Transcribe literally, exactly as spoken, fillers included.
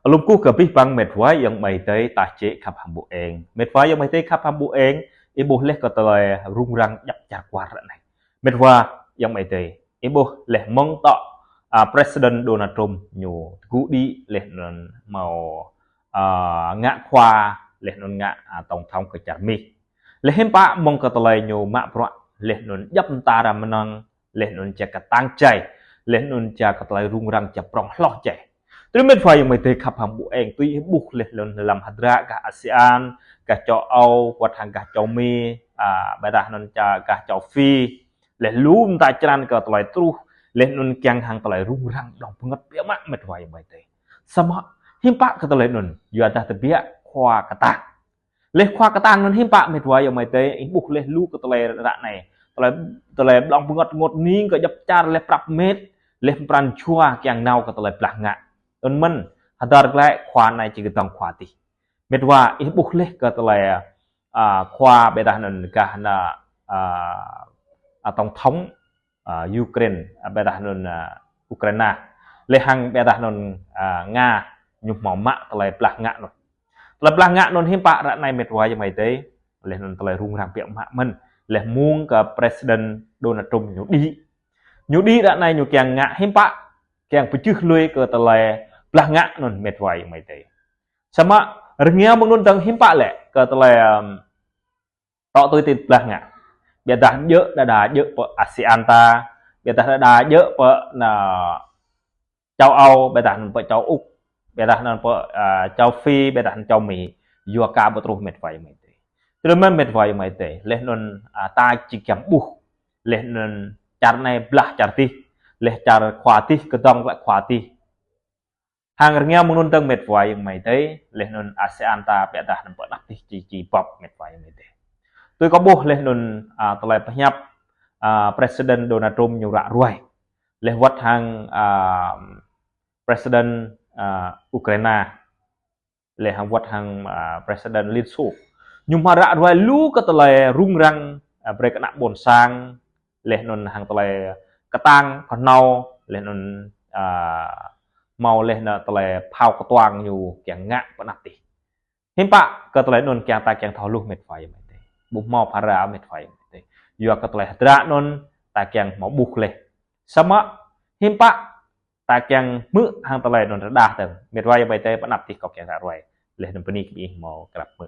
Lŏm kơkuh kơ abih bang mĕt wa ayŏng amai adơi ta čĕ khăp hăng ƀu eng. Mĕt wa ayŏng amai adơi khăp hăng ƀu eng, ih ƀuh laih kơ tơlơi rŭng răng djŏp čar kwar ră anai. Mĕt wa ayŏng amai adơi, ih ƀuh laih mơ̆ng tŏ, a, President Donald Trump ñu tơgŭ đĭ laih anŭn hmâo, a, ngă khua, laih anŭn ngă, a, tổng thống kơ čar Mi. Laih hiư̆m pă mơ̆ng kơ tơlơi ñu mă bruă, laih anŭn djŏp mơta ră mơnăng, laih anŭn čă kơtang čai, laih anŭn čă kơ tơlơi rŭng răng čă prŏng hloh čai. Tui mĕt wa ayŏng amai adơi khăp hăng ƀu eng, tui ih ƀuh laih anŭn lăm hơdră gah ASEAN, gah châu Âu, wơ̆t hăng gah châu Mi, a, ƀôdah anŭn čă gah châu Phi, laih lu mơta črăn kơ tơlơi truh, laih anŭn kiăng hăng tơlơi rŭng răng đŏng pơngăt biă mă mĕt wa ayŏng amai adơi. Samơ̆ hiư̆m pă kơ tơlơi anŭn, yua dah tơbiă khua kơtang. Laih khua kơtang anŭn hiư̆m pă mĕt wa ayŏng amai adơi, ih ƀuh laih lu kơ tơlơi ră anai. Tơlơi, tơlơi blŏng pơngăt ngot ning kơ djŏp čar laih prăp mĕt, laih pran jua kiăng nao kơ tơlơi blah ngă. Anŭn mơ̆n, hơdơr glaĭ khua anai či kơdŏng khua adih. Mĕt wa ih ƀuh laih kơ tơlơi, a, khua ƀôdah anŭn gah anŭn, a, a, tổng thống, a, Ukraine, a, ƀôdah anŭn, a, Ukraina. Laih hăng ƀôdah anŭn, a, Nga ñu hmâo mă tơlơi blah ngă anŭn. Tơlơi blah ngă anŭn hiư̆m pă ră anai mĕt wa ayŏng amai adơi, laih anŭn tơlơi rŭng răng biă mă mơ̆n, laih mơ̆ng kơ President Donald Trump ñu đĭ. Ñu đĭ ră anai ñu kiăng ngă hiư̆m pă, kiăng pơjưh lui kơ tơlơi blah ngă anŭn mĕt wa ayŏng amai adơi. Samơ̆ rơngiao mơ̆ng anŭn dơ̆ng hiư̆m pă lĕ kơ tơlơi, ưm, tŏ tui ti blah ngă. Ƀôdah djơ̆ đơđa djơ̆ pơ ASEAN ta, ƀôdah đơđa djơ̆ pơ anŭn châu Âu, ƀôdah anŭn pơ châu Úc, ƀôdah anŭn pơ, a, châu Phi, ƀôdah anŭn châu Mi, yua kơ ƀu truh mĕt wa ayŏng amai adơi. Tui anŭn mĕt wa ayŏng amai adơi, laih anŭn, a, ta či kiăng ƀuh, laih anŭn čar anai blah čar adih, laih čar khua adih kơdŏng glaĭ khua adih. Hăng rơngiao mơ̆ng anŭn dơ̆ng mĕt wa ayŏng amai adơi, laih anŭn ASEAN ta ƀôdah anŭn pơ anăp adih či, či bŏp mĕt wa ayŏng amai adơi. Tui kâo ƀuh laih anŭn, a, tơlơi pơhiăp, a, President Donald Trump ñu ră ruai. Laih wơ̆t hăng, a, President, a, Ukraina. Laih hăng wơ̆t hăng, a, President Liên Xô. Ñu hmâo ră ruai lu kơ tơlơi rŭng răng, a, brơi kơ ană ƀôn sang, laih anŭn hăng tơlơi kơtang kơhnâo, laih anŭn, a, hmâo laih anŭn tơlơi phao kơtuang ñu kiăng ngă pơ anăp adih. Hiư̆m pă kơ tơlơi anŭn kiăng ta kiăng thâo hluh mĕt wa ayŏng amai adơi. Ƀu hmâo phara mĕt wa ayŏng amai adơi. Yua kơ tơlơi hơdră anŭn ta kiăng hmâo ƀuh laih. Samơ̆ hiư̆m pă ta kiăng hmư̆ hăng tơlơi anŭn rơđah dơ̆ng. Mĕt wa ayŏng amai adơi pơ anăp adih kâo kiăng ră ruai. Laih anŭn bơni kơ ih hmâo krăp hmư̆.